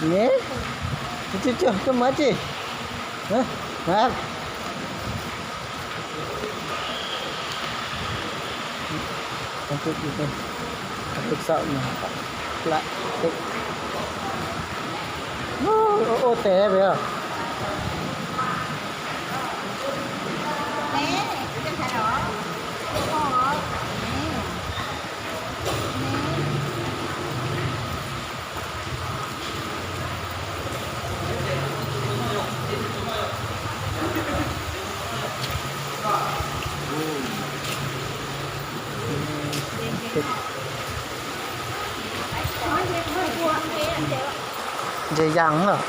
Nè, cua cua cua, cua mab tsi. Hả? Hả? Không biết gì đây. Không biết sao mà lại. Ô, ô, ô, té vậy à? Ntses yas lawm.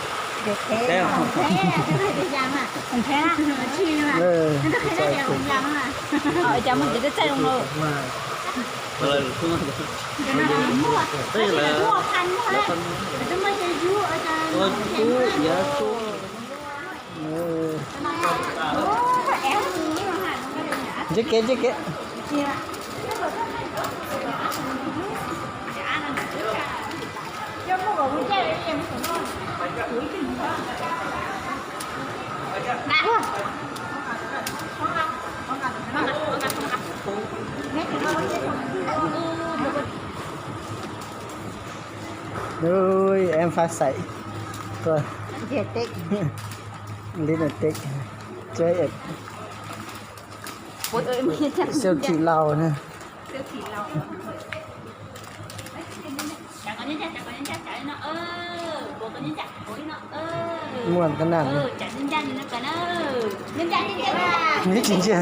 Ntsia kev, ntsia kev. Ui, em Pha Xais. Tuaj. Little Tech. Chơi ở siêu thị Lào nè. Mua cái nào nè? Nít chính trị.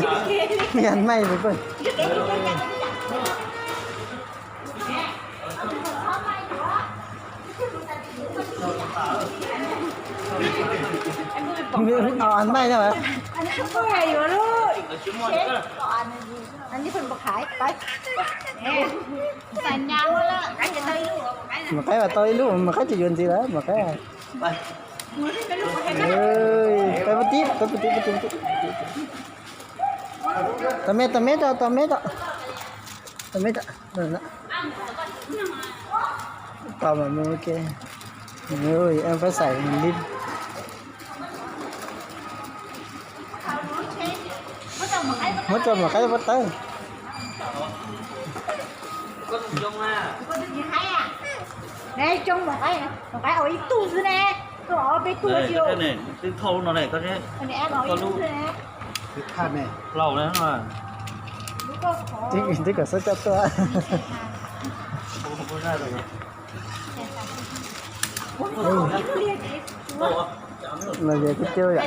Miền may với bơi. Ăn may thôi mà. Anh ấy phần bột hải, phải. Một cái mà tôi lúc mà khách chỉ yuan gì đó, một cái à. Ơi, peb pub tib, peb pub tib, peb pub tib. Tau meb, tau meb, tau meb, tau meb. Tau mas mus ua ke. Ui, em Pha Xais li. Muab rau mos qaib pob tawb. Twb thauj lub no ne, koj, koj lub laus ne. Twb kom xav coj tuaj. Los yog twb coj yom.